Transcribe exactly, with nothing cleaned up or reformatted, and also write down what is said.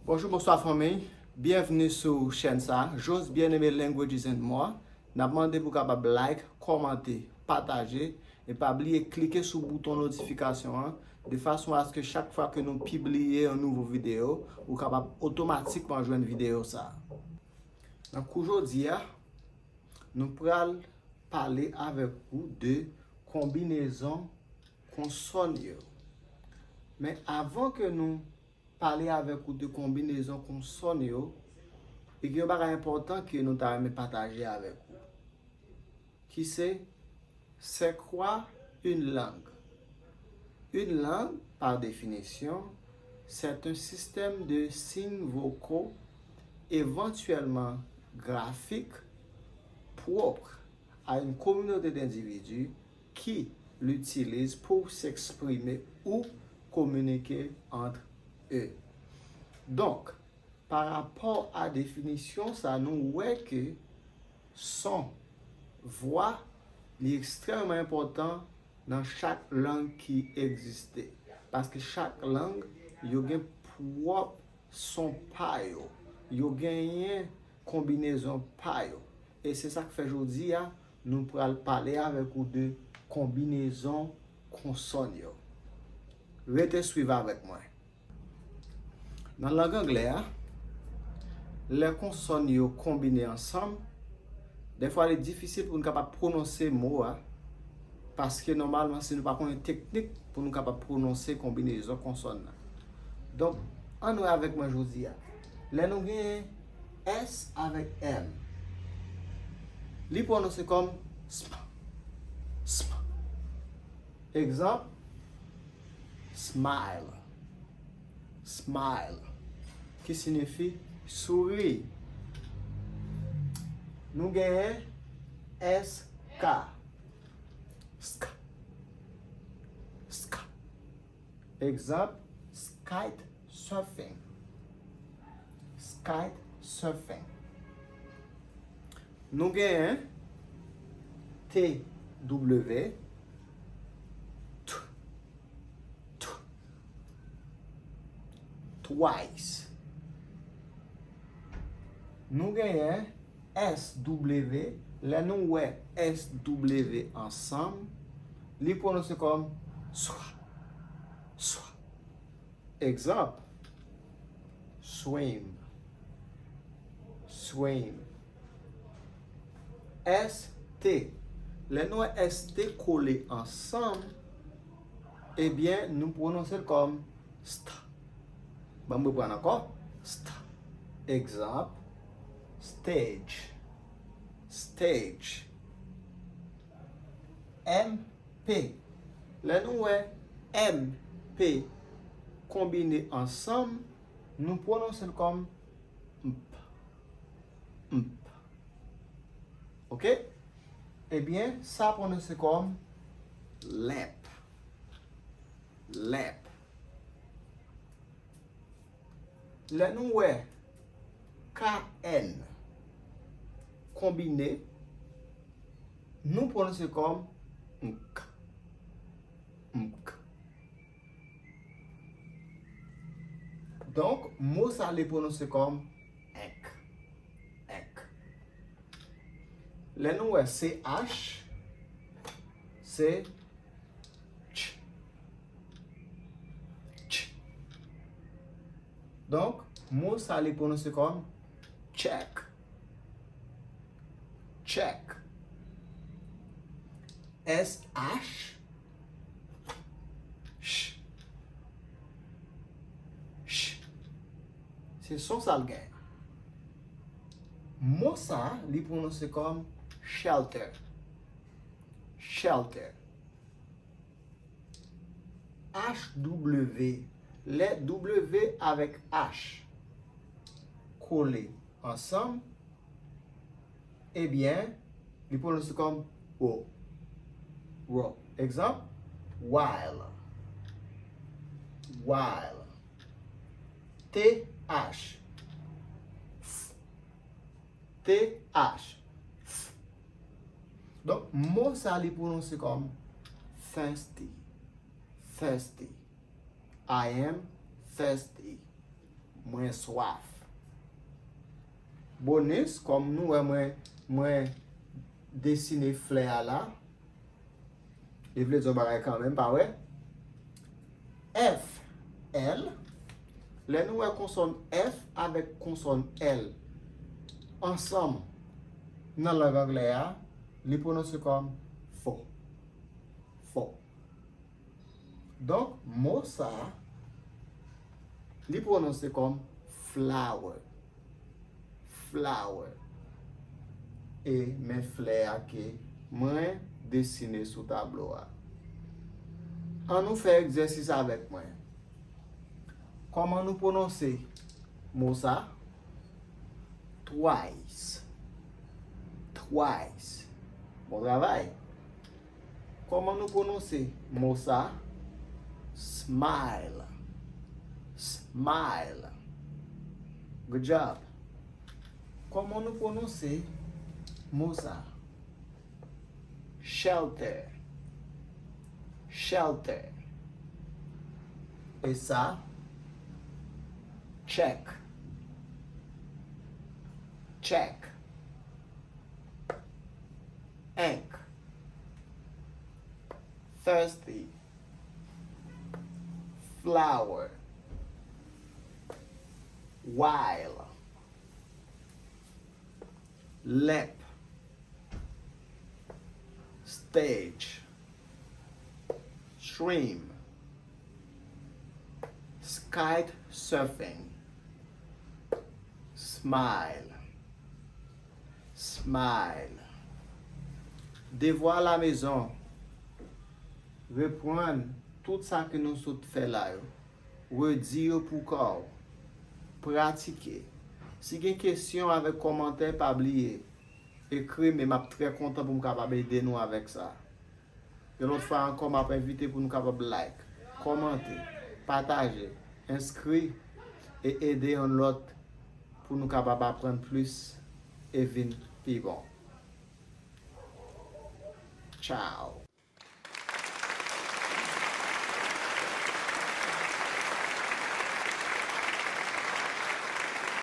Bonjou, bonswa fanmi. Byenvni sou chèn sa, Jos Bien-Aimé Languages and More. N ap mande pou w kapab like, kòmante, pataje, e pa bliye klike sou bouton notifikasyon an, de fason aske chak fwa ke nou pibliye yon nouvo videyo, ou kapab otomatikman jwenn videyo sa. Nan kou jodi a, nou pral pale avèk ou de konbinezon konsòn yo. Men avan ke nou pale avèk ou de konbinezon konsòn yo, e gen yon bagay enpòtan ke nou ta renmen pataje avèk ou, ki se, c'est quoi une langue? Une langue, par définition, c'est un système de signes vocaux, éventuellement graphiques, propres à une communauté d'individus qui l'utilisent pour s'exprimer ou communiquer entre eux. Donk, pa rapò a definisyon sa, nou wè ke son, vwa, li ekstrèmman enpòtan nan chak lang ki egziste. Paske chak lang, yo gen pwòp son pa yo. Yo genyen konbinezon pa yo. E se sa k fè jodi a, nou pral pale avèk ou de konbinezon konsòn yo. Rete swiv avèk mwen. Nan lang anglè a, lè konsòn yo konbine ansanm, dèfwa li difisil pou n kapab pwononse mo a, paske nòmalman, si nou pa konnen teknik pou nou kapab pwononse konbinezon konsòn nan. Donk, ann wè avèk mwen jodi a. Lè nou genyen S avèk M, li pwononse kòm sm, sm. Egzanp, smile. Smile, ki siyifi souri. Nou genyen S K. Sk. Sk. Egzanp, kite surfing. Kite surfing. Nou genyen T W, t, t, twice. Nou genyen S W, lè nou wè S W ansanm, li pwononse kòm swa, swa. Egzanp, swim, swim. S T. Lè nou wè S T kole ansanm, ebyen, nou pwononse l kòm st. Ban m reprann ankò. St. Egzanp, stage, stage. M P. Lè nou wè M P konbine ansanm, nou pwononse l kòm mp, mp. Oke? Ebyen, sa pwononse kòm lamp, lamp. Lè nou wè K N konbine, nou pwononse kòm mk, mk. Donk, mo sa li pwononse kòm enk, enk. Lè nou wè C H, se ch, ch. Donk, mo sa li pwononse kòm check, check. S H, ch, ch. Se son sa l gen. Mo sa, li pwononse kòm shelter, shelter. H W, lè W avèk H kole ansanm, ebyen, li pwononse kòm wo, wo. Egzanp, while, while. T H, f, T H, f. Donk, mo sa li pwononse kòm thirsty, thirsty. I am thirsty. Mwen swaf. Bonis, kòm nou wè mwen, mwen desine flè a la. Li vle di yon bagay kanmenm, pa vre? F, L. Lè nou wè konsòn F avèk konsòn L ansanm nan lang anglè a, li pwononse kòm fo. Fo. Donk, mo sa, li pwononse kòm flower. Flower. E men flè a ke mwen desine sou tablo a. Ann nou fè egzèsis avèk mwen. Kòman nou pwononse mo sa? Twice. Twice. Bon travay. Kòman nou pwononse mo sa? Smile. Smile. Good job. Kòman nou pwononse mo sa? Shelter. Shelter. E sa? Check. Check. Ink. Thirsty. Flower. While. Lamp. Stage. Stream. Kite surfing. Smile. Smile. Devwa lamezon. Reprann tout sa ke nou sot fè la yo. Redi yo pou kò w. Pratike. Si gen kesyon avèk kòmantè, pa bliye ekri m, e m ap trè kontan pou m kapab ede nou avèk sa. Yon lòt fwa ankò, m ap envite pou nou kapab like, kòmante, pataje, enskri e ede yon lòt pou nou kapab aprann plis e vin pi bon. Tchao!